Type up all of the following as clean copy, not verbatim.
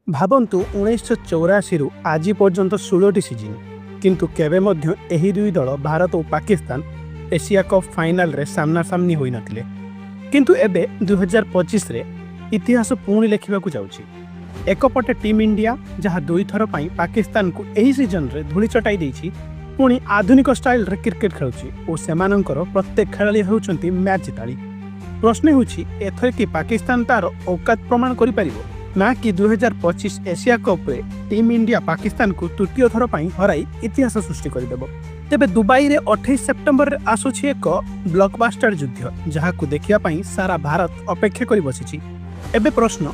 ଭାବନ୍ତୁ, 1984ରୁ ଆଜି ପର୍ଯ୍ୟନ୍ତ 16ଟି ସିଜିନ୍, କିନ୍ତୁ କେବେ ମଧ୍ୟ ଏହି ଦୁଇ ଦଳ, ଭାରତ ଓ ପାକିସ୍ତାନ, ଏସିଆ କପ୍ ଫାଇନାଲରେ ସାମ୍ନାସାମ୍ନି ହୋଇନଥିଲେ। କିନ୍ତୁ ଏବେ 2025ରେ ଇତିହାସ ପୁଣି ଲେଖିବାକୁ ଯାଉଛି। ଏକପଟେ ଟିମ୍ ଇଣ୍ଡିଆ, ଯାହା ଦୁଇଥର ପାଇଁ ପାକିସ୍ତାନକୁ ଏହି ସିଜନରେ ଧୂଳି ଚଟାଇ ଦେଇଛି, ପୁଣି ଆଧୁନିକ ଷ୍ଟାଇଲରେ କ୍ରିକେଟ ଖେଳୁଛି ଓ ସେମାନଙ୍କର ପ୍ରତ୍ୟେକ ଖେଳାଳି ହେଉଛନ୍ତି ମ୍ୟାଚ୍ ଜିତାଳି। ପ୍ରଶ୍ନ ହେଉଛି, ଏଥର କି ପାକିସ୍ତାନ ତାର ଔକାତ ପ୍ରମାଣ କରିପାରିବ, ନା କି 2025 ଏସିଆ କପ୍ରେ ଟିମ୍ ଇଣ୍ଡିଆ ପାକିସ୍ତାନକୁ ତୃତୀୟ ଥର ପାଇଁ ହରାଇ ଇତିହାସ ସୃଷ୍ଟି କରିଦେବ? ତେବେ ଦୁବାଇରେ 28 ସେପ୍ଟେମ୍ବରରେ ଆସୁଛି ଏକ ବ୍ଲକବାଷ୍ଟର ଯୁଦ୍ଧ, ଯାହାକୁ ଦେଖିବା ପାଇଁ ସାରା ଭାରତ ଅପେକ୍ଷା କରି ବସିଛି। ଏବେ ପ୍ରଶ୍ନ,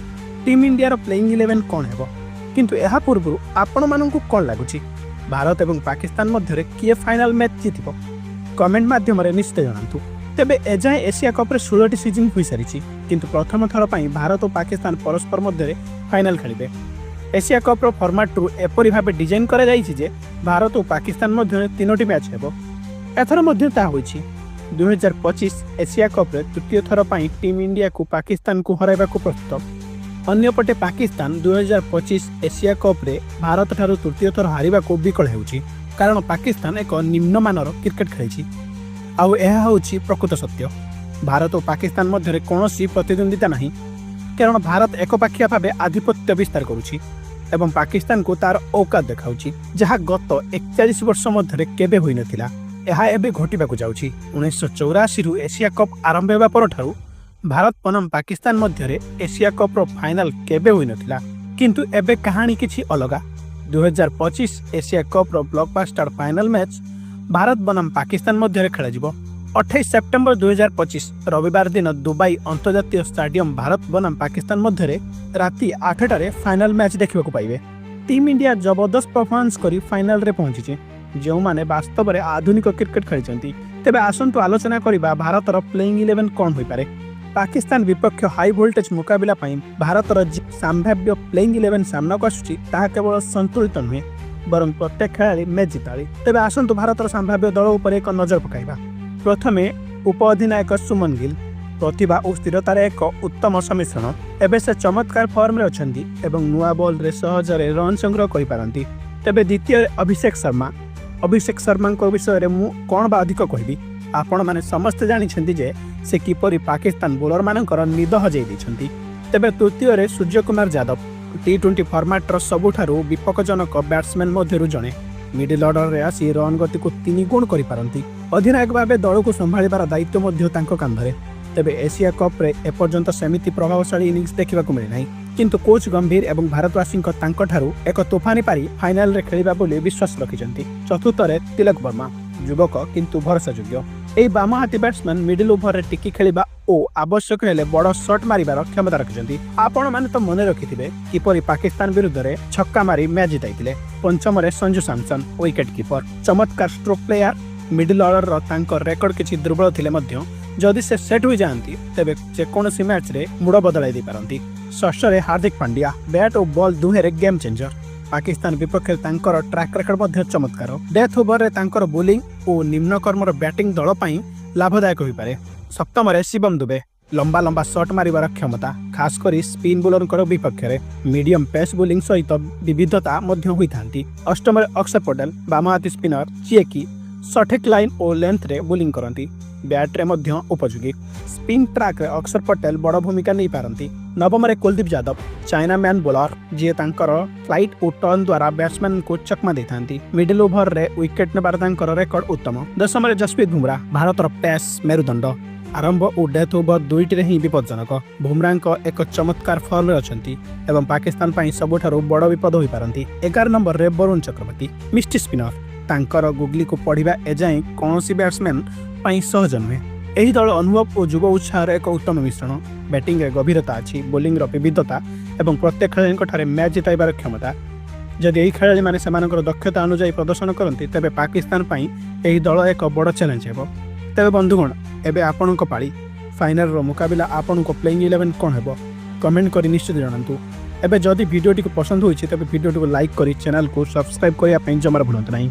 ଟିମ୍ ଇଣ୍ଡିଆର ପ୍ଲେଇଂ ଇଲେଭେନ୍ କ'ଣ ହେବ? କିନ୍ତୁ ଏହା ପୂର୍ବରୁ ଆପଣମାନଙ୍କୁ କ'ଣ ଲାଗୁଛି, ଭାରତ ଏବଂ ପାକିସ୍ତାନ ମଧ୍ୟରେ କିଏ ଫାଇନାଲ ମ୍ୟାଚ୍ ଜିତିବ? କମେଣ୍ଟ ମାଧ୍ୟମରେ ନିଶ୍ଚିତ ଜଣାନ୍ତୁ। ତେବେ ଏଯାଏଁ ଏସିଆ କପ୍ରେ 16ଟି ସିଜନ୍ ହୋଇସାରିଛି, କିନ୍ତୁ ପ୍ରଥମ ଥର ପାଇଁ ଭାରତ ଓ ପାକିସ୍ତାନ ପରସ୍ପର ମଧ୍ୟରେ ଫାଇନାଲ ଖେଳିବେ। ଏସିଆ କପ୍ର ଫର୍ମାଟରୁ ଏପରି ଭାବେ ଡିଜାଇନ୍ କରାଯାଇଛି ଯେ ଭାରତ ଓ ପାକିସ୍ତାନ ମଧ୍ୟରେ ତିନୋଟି ମ୍ୟାଚ୍ ହେବ। ଏଥର ମଧ୍ୟ ତାହା ହୋଇଛି। 2025 ଏସିଆ କପ୍ରେ ତୃତୀୟ ଥର ପାଇଁ ଟିମ୍ ଇଣ୍ଡିଆକୁ ପାକିସ୍ତାନକୁ ହରାଇବାକୁ ପ୍ରସ୍ତୁତ। ଅନ୍ୟପଟେ ପାକିସ୍ତାନ 2025 ଏସିଆ କପ୍ରେ ଭାରତଠାରୁ ତୃତୀୟ ଥର ହାରିବାକୁ ବିକଳ ହେଉଛି, କାରଣ ପାକିସ୍ତାନ ଏକ ନିମ୍ନମାନର କ୍ରିକେଟ ଖେଳିଛି। ଆଉ ଏହା ହେଉଛି ପ୍ରକୃତ ସତ୍ୟ। ଭାରତ ଓ ପାକିସ୍ତାନ ମଧ୍ୟରେ କୌଣସି ପ୍ରତିଦ୍ୱନ୍ଦିତା ନାହିଁ, କାରଣ ଭାରତ ଏକପାଖିଆ ଭାବେ ଆଧିପତ୍ୟ ବିସ୍ତାର କରୁଛି ଏବଂ ପାକିସ୍ତାନକୁ ତାର ଔକାତ ଦେଖାଉଛି, ଯାହା ଗତ 41 ବର୍ଷ ମଧ୍ୟରେ କେବେ ହୋଇନଥିଲା। ଏହା ଏବେ ଘଟିବାକୁ ଯାଉଛି। 1984ରୁ ଏସିଆ କପ୍ ଆରମ୍ଭ ହେବା ପରଠାରୁ ଭାରତ ବନାମ ପାକିସ୍ତାନ ମଧ୍ୟରେ ଏସିଆ କପ୍ର ଫାଇନାଲ କେବେ ହୋଇନଥିଲା। କିନ୍ତୁ ଏବେ କାହାଣୀ କିଛି ଅଲଗା। 2025 ଏସିଆ କପ୍ର ବ୍ଲକବାଷ୍ଟର ଫାଇନାଲ ମ୍ୟାଚ୍ ଭାରତ ବନାମ ପାକିସ୍ତାନ ମଧ୍ୟରେ ଖେଳାଯିବ। 28 ସେପ୍ଟେମ୍ବର 2025 ରବିବାର ଦିନ ଦୁବାଇ ଅନ୍ତର୍ଜାତୀୟ ଷ୍ଟାଡିୟମ ଭାରତ ବନାମ ପାକିସ୍ତାନ ମଧ୍ୟରେ ରାତି 8ଟାରେ ଫାଇନାଲ ମ୍ୟାଚ୍ ଦେଖିବାକୁ ପାଇବେ। ଟିମ୍ ଇଣ୍ଡିଆ ଜବରଦସ୍ତ ପରଫର୍ମାନ୍ସ କରି ଫାଇନାଲରେ ପହଞ୍ଚିଛି, ଯେଉଁମାନେ ବାସ୍ତବରେ ଆଧୁନିକ କ୍ରିକେଟ ଖେଳିଛନ୍ତି। ତେବେ ଆସନ୍ତୁ ଆଲୋଚନା କରିବା, ଭାରତର ପ୍ଲେଇଂ ଇଲେଭେନ୍ କ'ଣ ହୋଇପାରେ। ପାକିସ୍ତାନ ବିପକ୍ଷ ହାଇ ଭୋଲ୍ଟେଜ୍ ମୁକାବିଲା ପାଇଁ ଭାରତର ଯେ ସମ୍ଭାବ୍ୟ ପ୍ଲେଇଂ ଇଲେଭେନ୍ ସାମ୍ନାକୁ ଆସୁଛି, ତାହା କେବଳ ସନ୍ତୁଳିତ ନୁହେଁ, ବରଂ ପ୍ରତ୍ୟେକ ଖେଳାଳି ମ୍ୟାଚ୍ ଜିତାଳି। ତେବେ ଆସନ୍ତୁ ଭାରତର ସମ୍ଭାବ୍ୟ ଦଳ ଉପରେ ଏକ ନଜର ପକାଇବା। ପ୍ରଥମେ ଉପ ଅଧିନାୟକ ଶୁଭମନ ଗିଲ୍, ପ୍ରତିଭା ଓ ସ୍ଥିରତାର ଏକ ଉତ୍ତମ ସମ୍ମିଶ୍ରଣ। ଏବେ ସେ ଚମତ୍କାର ଫର୍ମରେ ଅଛନ୍ତି ଏବଂ ନୂଆ ବଲ୍ରେ ସହଜରେ ରନ୍ ସଂଗ୍ରହ କରିପାରନ୍ତି। ତେବେ ଦ୍ୱିତୀୟରେ ଅଭିଷେକ ଶର୍ମା। ଅଭିଷେକ ଶର୍ମାଙ୍କ ବିଷୟରେ ମୁଁ କ'ଣ ବା ଅଧିକ କହିବି? ଆପଣମାନେ ସମସ୍ତେ ଜାଣିଛନ୍ତି ଯେ ସେ କିପରି ପାକିସ୍ତାନ ବୋଲରମାନଙ୍କର ନିଦ ହଜାଇ ଦେଇଛନ୍ତି। ତେବେ ତୃତୀୟରେ ସୂର୍ଯ୍ୟକୁମାର ଯାଦବ, ଟି-20 ଫର୍ମାଟ୍ର ସବୁଠାରୁ ବିପଜ୍ଜନକ ବ୍ୟାଟ୍ସମ୍ୟାନ୍ ମଧ୍ୟରୁ ଜଣେ। ମିଡିଲ୍ ଅର୍ଡରରେ ଆସି ରନ୍ ଗତିକୁ ତିନି ଗୁଣ କରିପାରନ୍ତି। ଅଧିନାୟକ ଭାବେ ଦଳକୁ ସମ୍ଭାଳିବାର ଦାୟିତ୍ୱ ମଧ୍ୟ ତାଙ୍କ କାନ୍ଧରେ। ତେବେ ଏସିଆ କପ୍ରେ ଏପର୍ଯ୍ୟନ୍ତ ସେମିତି ପ୍ରଭାବଶାଳୀ ଇନିଂସ ଦେଖିବାକୁ ମିଳିନାହିଁ, କିନ୍ତୁ କୋଚ୍ ଗମ୍ଭୀର ଏବଂ ଭାରତବାସୀଙ୍କ ତାଙ୍କଠାରୁ ଏକ ତୋଫାନି ପାରି ଫାଇନାଲରେ ଖେଳିବା ବୋଲି ବିଶ୍ୱାସ ରଖିଛନ୍ତି। ଚତୁର୍ଥରେ ତିଲକ ବର୍ମା, ଯୁବକ କିନ୍ତୁ ଭରସାଯୋଗ୍ୟ। ଏହି ବାମହାତୀ ବ୍ୟାଟ୍ସମ୍ୟାନ୍ ମିଡିଲ୍ ଓଭରରେ ଟିକି ଖେଳିବା ଓ ଆବଶ୍ୟକ ହେଲେ ବଡ଼ ସଟ୍ ମାରିବାର କ୍ଷମତା ରଖିଛନ୍ତି। ଆପଣମାନେ ତ ମନେ ରଖିଥିବେ କିପରି ପାକିସ୍ତାନ ବିରୁଦ୍ଧରେ ଛକ୍କା ମାରି ମ୍ୟାଚ୍ ଜିତାଇଥିଲେ। ପଞ୍ଚମରେ ସଞ୍ଜୁ ସାମସନ, ୱିକେଟ୍ କିପର, ଚମତ୍କାର ଷ୍ଟ୍ରୋକ୍ ପ୍ଲେୟାର। ମିଡିଲ୍ ଅର୍ଡରର ତାଙ୍କ ରେକର୍ଡ କିଛି ଦୁର୍ବଳ ଥିଲେ ମଧ୍ୟ ଯଦି ସେ ସେଟ୍ ହୋଇଯାଆନ୍ତି, ତେବେ ଯେକୌଣସି ମ୍ୟାଚ୍ରେ ମୋଡ଼ ବଦଳାଇ ଦେଇପାରନ୍ତି। ଷଷ୍ଠରେ ହାର୍ଦ୍ଦିକ ପାଣ୍ଡିଆ, ବ୍ୟାଟ୍ ଓ ବଲ୍ ଦୁହେଁରେ ଗେମ୍ ଚେଞ୍ଜର। ପାକିସ୍ତାନ ବିପକ୍ଷରେ ତାଙ୍କର ଟ୍ରାକ୍ ରେକର୍ଡ ମଧ୍ୟ ଚମତ୍କାର। ଡେଥ୍ ଓଭରରେ ତାଙ୍କର ବୋଲିଂ ଓ ନିମ୍ନକ୍ରମର ବ୍ୟାଟିଂ ଦଳ ପାଇଁ ଲାଭଦାୟକ ହୋଇପାରେ। ସପ୍ତମରେ ଶିବମ ଦୁବେ, ଲମ୍ବା ଲମ୍ବା ସଟ୍ ମାରିବାର କ୍ଷମତା, ଖାସ୍ କରି ସ୍ପିନ୍ ବୋଲରଙ୍କର ବିପକ୍ଷରେ। ମିଡିୟମ ପେସ୍ ବୋଲିଂ ସହିତ ବିବିଧତା ମଧ୍ୟ ହୋଇଥାନ୍ତି। ଅଷ୍ଟମରେ ଅକ୍ଷର ପଟେଲ, ବାମହାତୀ ସ୍ପିନର, ଯିଏକି ସଠିକ୍ ଲାଇନ୍ ଓ ଲେନ୍ଥରେ ବୋଲିଂ କରନ୍ତି, ବ୍ୟାଟ୍ରେ ମଧ୍ୟ ଉପଯୋଗୀ। ସ୍ପିନ୍ ଟ୍ରାକ୍ରେ ଅକ୍ଷର ପଟେଲ ବଡ଼ ଭୂମିକା ନେଇପାରନ୍ତି। ନବମରେ Kuldeep Yadav, chinaman bowler, ଯିଏ ତାଙ୍କର ଫ୍ଲାଇଟ୍ ଓ ଟର୍ନ ଦ୍ୱାରା ବ୍ୟାଟ୍ସମ୍ୟାନଙ୍କୁ ଚକମା ଦେଇଥାନ୍ତି। ମିଡିଲ୍ ଓଭରରେ ୱିକେଟ୍ ନେବାର ତାଙ୍କର ରେକର୍ଡ ଉତ୍ତମ। ଦଶମରେ ଜସପ୍ରୀତ ବୁମରା, ଭାରତର ପେସ୍ ମେରୁଦଣ୍ଡ। ଆରମ୍ଭ ଓ ଡେଥ୍ ଓଭର ଦୁଇଟିରେ ହିଁ ବିପଜ୍ଜନକ। ବୁମରାଙ୍କ ଏକ ଚମତ୍କାର ଫର୍ମରେ ଅଛନ୍ତି ଏବଂ ପାକିସ୍ତାନ ପାଇଁ ସବୁଠାରୁ ବଡ଼ ବିପଦ ହୋଇପାରନ୍ତି। 11 ନମ୍ବରରେ ବରୁଣ ଚକ୍ରବର୍ତ୍ତୀ, ମିଷ୍ଟ୍ରି ସ୍ପିନର। ତାଙ୍କର ଗୁଗଲିକୁ ପଢ଼ିବା ଏଯାଏଁ କୌଣସି ବ୍ୟାଟ୍ସମ୍ୟାନ୍ ପାଇଁ ସହଜ ନୁହେଁ। ଏହି ଦଳ ଅନୁଭବ ଓ ଯୁବ ଉତ୍ସାହର ଏକ ଉତ୍ତମ ମିଶ୍ରଣ। ବ୍ୟାଟିଂରେ ଗଭୀରତା ଅଛି, ବୋଲିଂର ବିବିଧତା ଏବଂ ପ୍ରତ୍ୟେକ ଖେଳାଳିଙ୍କଠାରେ ମ୍ୟାଚ୍ ଜିତାଇବାର କ୍ଷମତା। ଯଦି ଏହି ଖେଳାଳିମାନେ ସେମାନଙ୍କର ଦକ୍ଷତା ଅନୁଯାୟୀ ପ୍ରଦର୍ଶନ କରନ୍ତି, ତେବେ ପାକିସ୍ତାନ ପାଇଁ ଏହି ଦଳ ଏକ ବଡ଼ ଚ୍ୟାଲେଞ୍ଜ ହେବ। ତେବେ ବନ୍ଧୁଗଣ, ଏବେ ଆପଣଙ୍କ ପାଳି। ଫାଇନାଲର ମୁକାବିଲା, ଆପଣଙ୍କ ପ୍ଲେଇଂ ଇଲେଭେନ୍ କ'ଣ ହେବ, କମେଣ୍ଟ କରି ନିଶ୍ଚିତ ଜଣାନ୍ତୁ। ଏବେ ଯଦି ଭିଡ଼ିଓଟିକୁ ପସନ୍ଦ ହୋଇଛି, ତେବେ ଭିଡ଼ିଓଟିକୁ ଲାଇକ୍ କରି ଚ୍ୟାନେଲକୁ ସବସ୍କ୍ରାଇବ୍ କରିବା ପାଇଁ ଜମାରୁ ଭୁଲନ୍ତୁ ନାହିଁ।